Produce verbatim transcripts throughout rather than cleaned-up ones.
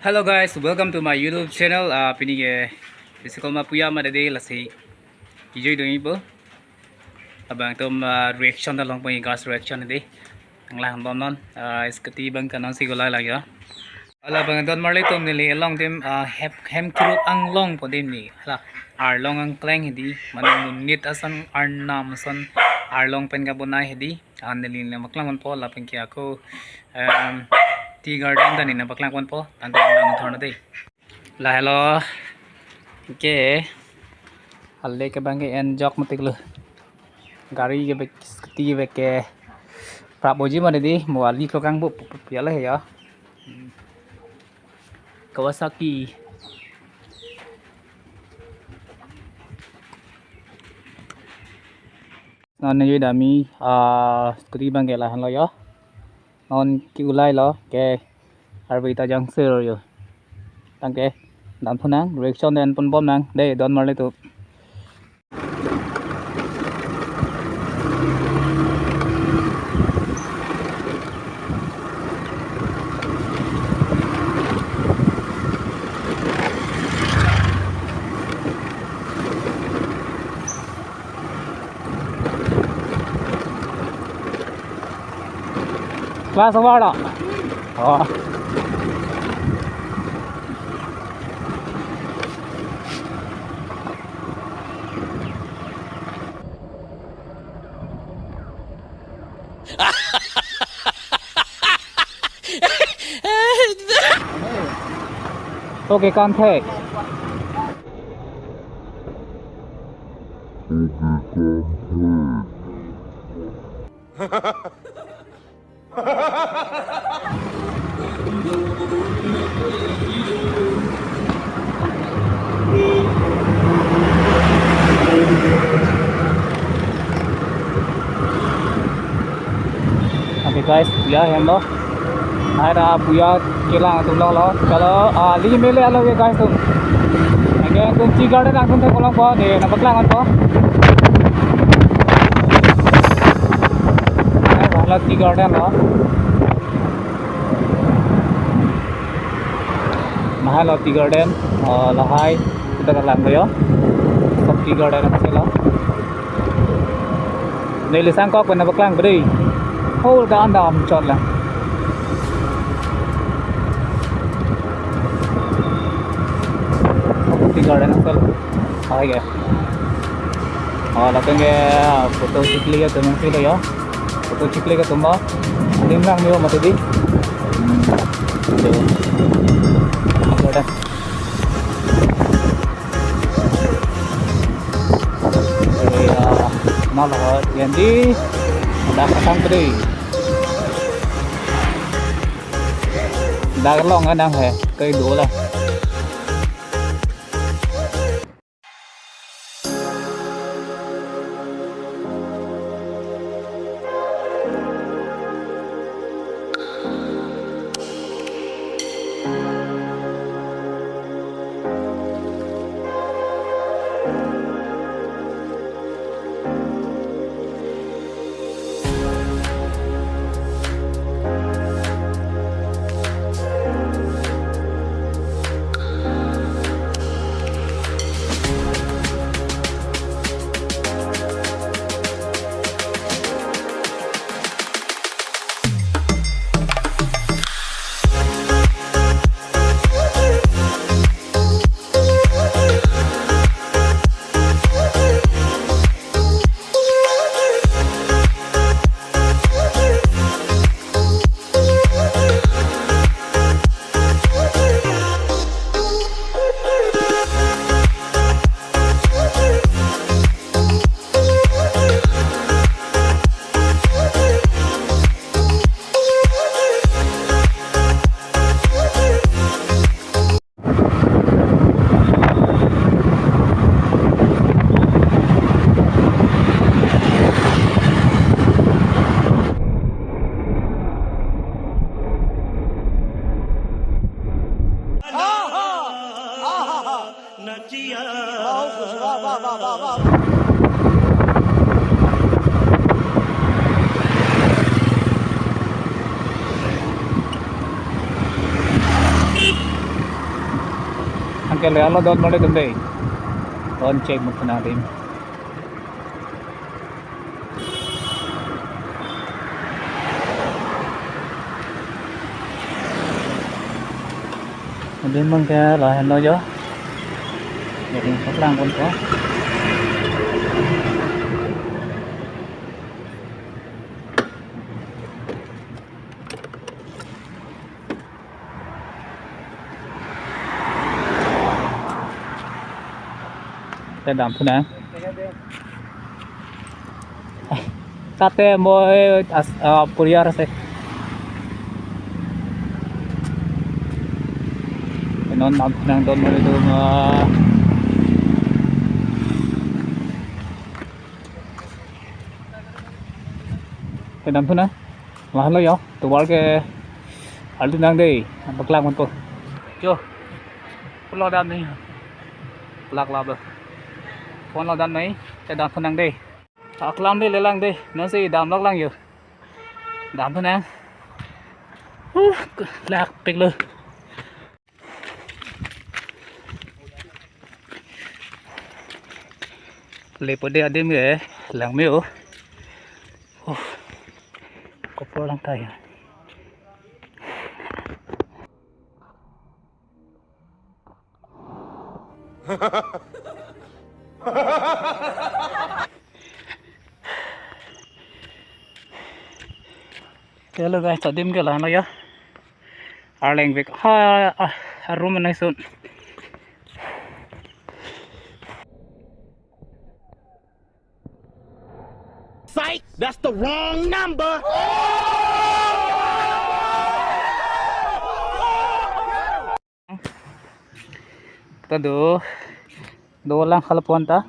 Hello guys, welcome to my YouTube channel. Ah, pini ke bisi kolma puya ma dei lasi kijui dong ipo. Labang atum, ah, reaction ta longpon, guys, reaction dei. Nanglang dom non, ah, scooty abang ke non si golai lagi ya. Labang don marli atum, neli along adim, ah, hem, hem kuru anglong po adim neli. Hala, arlong angkleng hedi, mane monit ason arnam ason arlong pen kabonai hedi. Ah, neli nangpaklang ponpo, lapen ke ako, em, tea garden ta neli nangpaklang ponpo, tangte nangthorna dei. Lahelo. Ke. Ale ke abang ke enjok matik lo. Gari ke bek, scooty bek ke. Prap oji ma dei, mo ali klokang bu, bu, bu, ya le ya. Kawasaki. Non ne yui dami, ah, scooty abang ke lahenlo yo. Non ke-ulai lo ke arve ta jangsir yo. Tangte dam thunang, reaction den ponbom nang dei, don marli atum. Class award ah. Oh. Okay, contact. Okay guys, ya hem lo. Hai da puya kelang atum lo lo. Kalau, ah, lagi mele alo ya guys atum. Again, atum tea garden atum theklongpo dei, nangpaklang ponpo. Hai, hala tea garden lo. Lahai lo tea garden, oh, lahai, kita ke lang kayo. Sop tea garden apa sih lo? Neli sangkok pen nangpaklang beri. Hol ka andam chot lang. Sop tea garden apa sih lo? Hai ke. Oh, lapen ke photo chikli atum si lo yo. Photo chikli atum ba. Adim lang yo mati dei. Hmm. Tuh. Oke dah. Eh, ya, malah jadi dah ketang tadi. Dah long nang he, kayak dulu lah. Lelo don mole dum dei. Don chek mukna dim. Adim bang ke lahenlo jo. Jadi paklang pon ko. Te damthu nang. Kate mo, eh, as, ah, puriar se. Non damthu nang don mo itu ma. Te damthu nang. Lahenlo jo. Tovar ke arlidun nang dei. Paklang pon ko. Jo. Pulo dam nai. Lak lap lo. Phone lo dam nai. Te damthu nang dei. Aklam dei, lelang dei. Nonsi damlok lang jo. Damthu nang. Uh, lak pik lo. Lepo dei adim ke. Langme-o. Uh. Koplo lang ta ya. Hello guys, adim ke lahenlo ya. Arleng vek. Ha, ah, arum nai sun. Psych, that's the wrong number. Ta do, dolang halapu-an ta.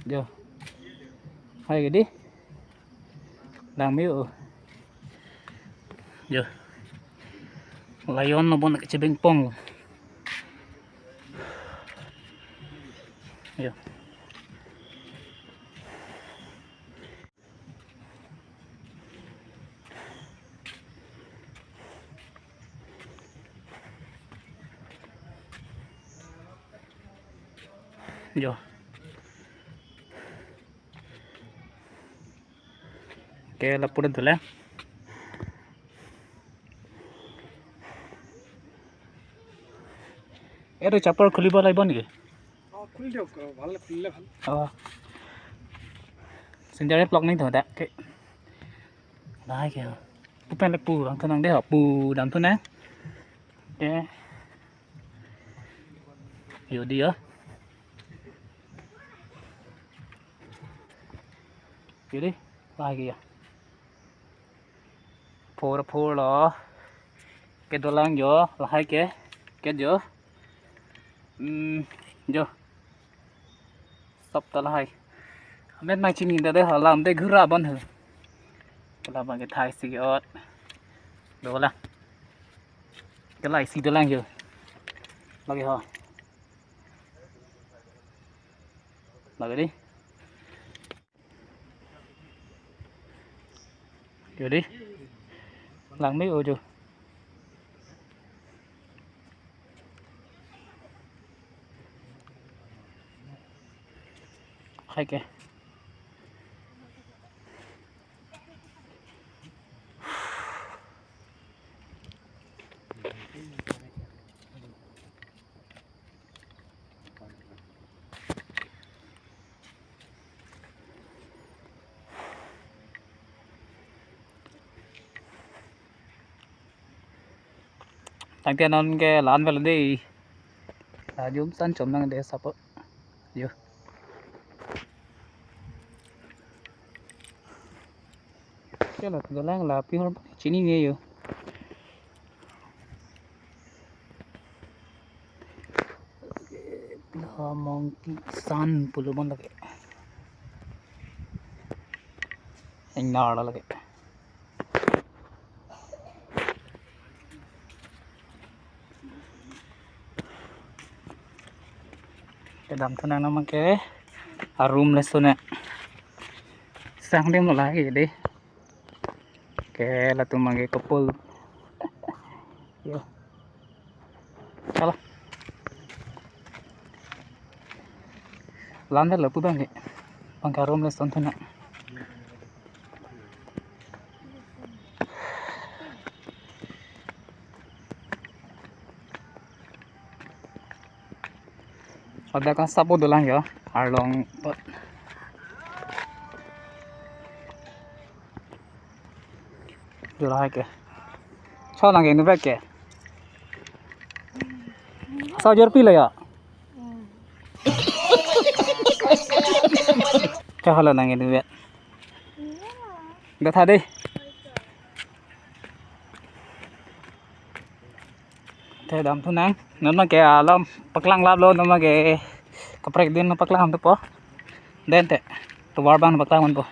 Jo. Hai gede. Langme-o. Jo. Lion no bon kechebeng pong. Jo. Jo. Ke lapu-an dole. Ere chapal khulibo laibo niki? Oh, khuli diyo, bhal, khulile bhal. Oh. Sinjare plok nangthu dak ke. Lahai ke. Pu pen le pu damthu nang dei ho, pu damthu nang. Ke. Yo dei ya. Yo dei. Lahai ke ya. Phur phur lo. Ke dolang jo, lahai ke. Ke jo. Hmm, jo. Sop ta lahai. Amet nang chini ta dei ho, lam dei ghura bon ho. Ke la bang ke thai si ot. Dolang. Ke lahai si dolang jo. Lagi ho. Lagi dei. Yo dei. Langme-o jo. Hai ke. Tangte non ke la-an vel dei. La jum san chom nang dei sapo. Yo. Ke la dolang la pi hor chinine yo. La monkey san pulo bon lake. Ingnar la lake. Kedam thanang namang ke arum le sone. Sang dem lo lagi dei. Ke latum abang ke couple. Yo. Kalang. Lam det lo pu bang ke. Bang ke room le stone thuna. Ada kan sapo dolang ya, arlong pot. Jora hai ke. Cho nang ke nu bek ke. Sao jor pi la ya. Cho hala nang ke nu bek. Dah tadi. Te dam thu nang, non ma ke alam paklang lap lo, non ma ke kaprek din paklang tu po. Den te, tovar bang paklang man po.